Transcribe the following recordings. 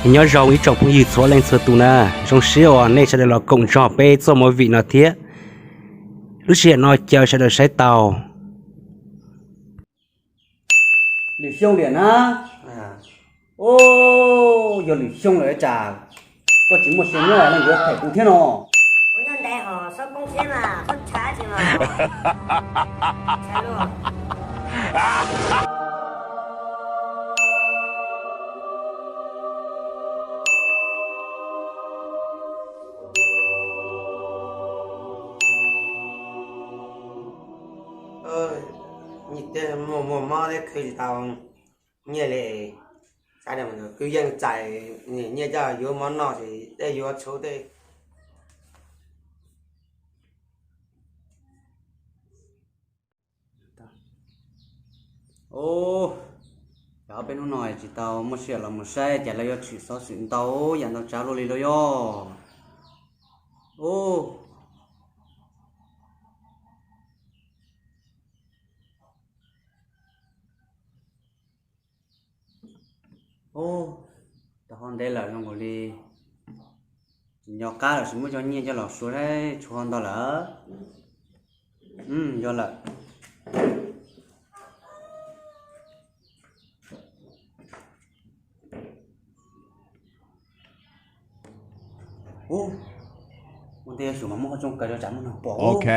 Nyob zoo ib tsoom phooj ywg txhua leej txhua tus na, zoo siab uas nej sawv daws los koom nrog peb txoj movie no thiab. Lub sij hawm no caw sawv daws saib tau. Lwm Xyooj liam na. Yog Lwm Xyooj lawm cas koj tsis muaj sia nyob leej yuav them kuv thiab no. Muaj mob thiab khwv tsis tau nyiaj li, kwv yeej txais nyiaj coj yuav mov noj ces tej yuav tshub tej. Ub, cov peb hnub no tsis tau muaj sij hawm los mus saib cas lawv yuav tshwm xov xwm ntau yam ntau tsav luaj li lauj yog. Ub, ub, tau ho ntev lawm zoo nkaus li tsis nco qab lawm, tsis muab cov nyiaj coj los suav thiab tsis ho ntau lawm. Yog lawm. Ub, ua ntej yuav tsum mas muab qhov rooj kaw rau tsam muaj neeg pom. Ub,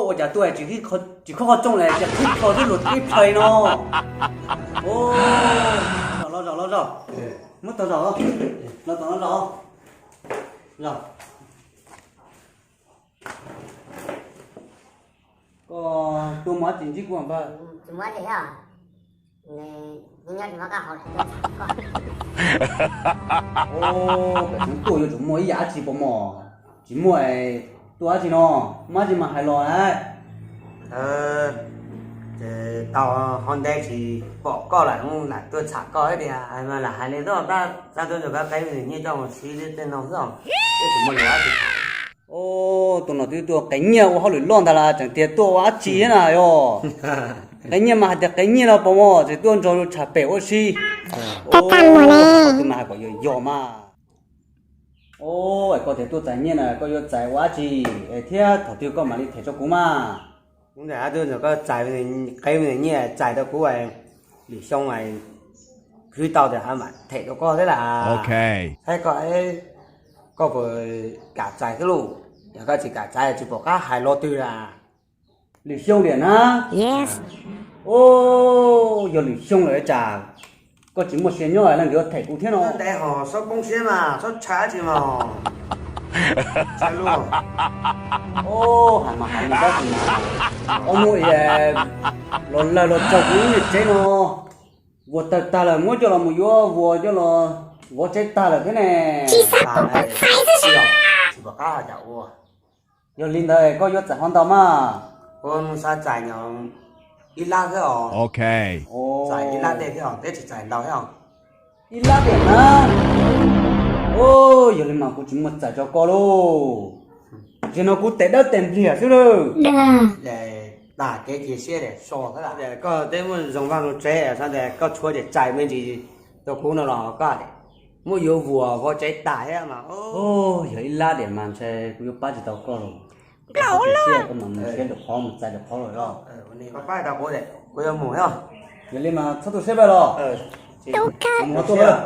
ua cas tuaj tsis khob qhov rooj li, cas qhib plho twb luag tib plhaw no. Ub, los zaum los zaum, muab tau zaum, los tom no zaum. Zaum. Koj tuaj muaj dab tsi ntsib kuv npawg? Pem xeev tuaj yuav tsum muaj ib yam dab tsi pom mos, tsis muaj tuaj dab tsi no, muaj dab tsi mas hais los lauj. Ces tau ho ntev tsis pom koj lawm, lam tuaj txham koj thiab tiag, mas lam hais li tuaj tab, xav tuaj nrog koj qeeb nyiaj coj mus siv tej no xwb, twb tsis muaj lus dab tsi. Ub, tus no twb tuaj qeeb nyiaj ua hauj lwm loj ntag las, tseem tias tuaj ua dab tsi thiab na yog. Qeeb nyiaj mas hais tias qeeb nyiaj no pom mos, tseem tuaj nrog luag tsham pem ua si. Tus mas hais kom yog yog mas. Ub, es koj tias tuaj txais nyiaj na, koj yuav txais ua dab tsi es thiab thaum twg koj mam li them rau kuv mas? Kuv ntawm hab tuaj nrog koj txais, qeeb nyiaj txais rau kuv Lwm Xyooj, khwv tau tias hab mam them rau koj thiab las. Saib koj, koj puas kam txais xwb lauj? Yog koj tsis kam txais tsis pom qab hais lo twg las. Lwm Xyooj liam na. Ub, yog Lwm Xyooj lawm cas koj tsis muaj sia nyob leej yuav them kuv thiab no. Ntev ho txhob poob siab mas, txhob tshaj dab tsi mas. Ub, hais mas hais li tab sis mas ob hnub los lawg los tsaug kuv lub niag tsev no, vuas tawg tag lawm, muab coj los mus yuav vuas coj los vov tsev tag lawm thiab ne. Tsis pom qab cas ua. Yog li ntawd koj yuav txais qhov ntau mas? Kuv xav txais ib lab thiab os. Txais ib lab dej thiab os, peb tsis txais ntau thiab os. Ib lab dej na. Yog li mas kuv tsis muaj txais rau koj lauj. Tam sim no kuv tes dawb tes npliag xwb lauj. Tag kev cia siab so thiab, koj twb muaj zoo vaj zoo tsev, xav tias koj tshuav ces txais me ntsis rau kuv no los koj muab yuav vuas vov tsev tag thiab mas. Yog ib lab dej mas ntshai kuv yuav pab tsis tau koj lauj. Koj mam mus siab lwm qhov mus txais lwm qhov los. Pab tau kuv, kuv yuav mus thiab. Yog li mas txhob tu siab pab los. Mus tuaj.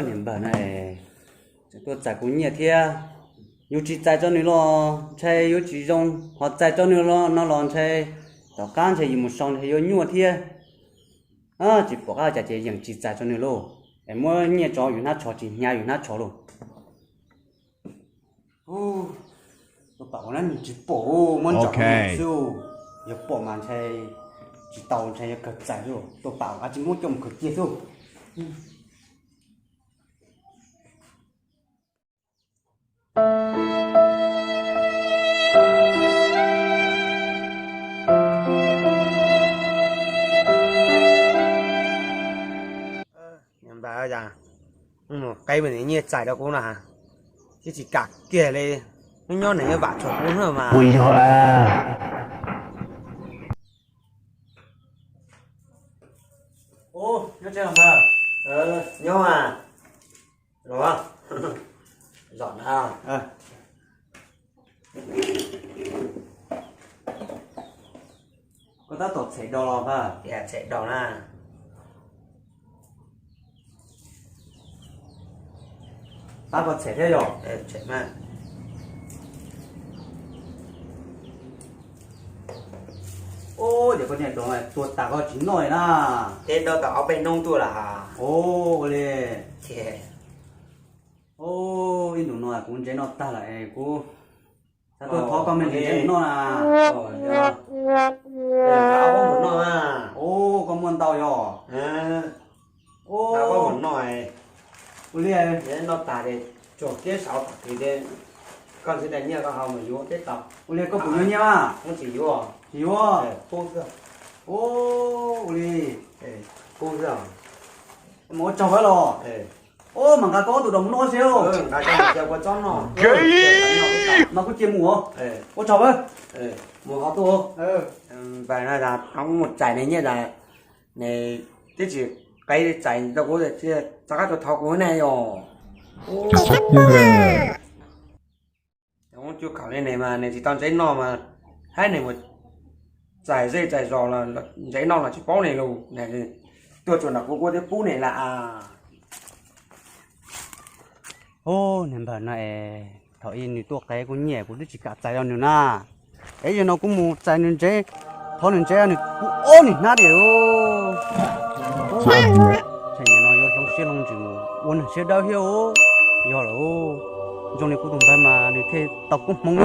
Niam npawg na, tseem tuaj txais kuv nyiaj thiab. Yus tsis txais rau nws los ntshai yuav tsis zoo, ho txais rau nws no los ntshai tom qab ntshai yus mus sau ntshai yuav nyuaj thiab. Tsis pom qab cas ces yeej tsis txais rau nws lauj. Es muab nyiaj tso yus hnab tsho tsis hnyav yus hnab tsho lauj. Tuaj pam ua nab nws tsis pom, muab ntsaum xwb. Yog pom mas ntshai tsis tau, ntshai yuav kawg txais xwb. Tuaj pam ua tsis muab coj mus khaws cia xwb. Qe mas nws nyiaj txais rau kuv na, twb tsis kam kiag li. Nyob nyob nws nyob vam tsuag kuv na mas. Kuv yog a. Ub, nyob tsev los npawg? Nyob mas. Los, zom na. Koj tab tom txhem dos los npawg? Txhem dos na. Pab koj txhem thiab yog? Ub, yog koj niag dos tuag tas koj tsis noj li na. Teb nrau tau ob peb hnub tuaj lawm. Ub, ua li. Ub, ib ntus no kuv ntsev noj tag lawm es kuv xav tuaj thov koj me ntsis ntsev mus noj na. Ub, koj muaj ntau yog? Ub, ua li, noj tas es tsuag kiab saud tom kis, koj ntsib nyiaj koj ho mus yuav peb tau. Ua li koj puas yuav nyiaj mas? Tsis yuav. Tsis yuav. Ub, ua li. Mus ua tsaug los. Ub, mas nqa koj ob tug dos mus noj xwb. Mas kuj cia mus. Ua tsaug. Mus ho tuaj. Mus txais nws nyiaj tas, nws twb tsis qe li txais rau kuv, rov qab tuaj thov kuv ne yog. Ub, cua khaum li nws mas nws tsis tau ntsev noj mas, hab nws mus txais zej txais zos los ntsev noj los tsis paub nws lus, tuaj tsuas nram kuv kuv twb pub nws lawm. Ub, niag npawg no es thaum ub nws tuaj qe kuv nyiaj kuv twb tsis kam txais rau nws na. Es yog no kuv mus txais nws ntsev, thov nws ntsev nws pub ob niag hnab diam. Ub, tsam no yuav hloov siab hloov ntsws mus ua neeg siab dawb thiab. Yog lawm, zoo li kuv tus npawg mas nws thiaj tau koob hmoov.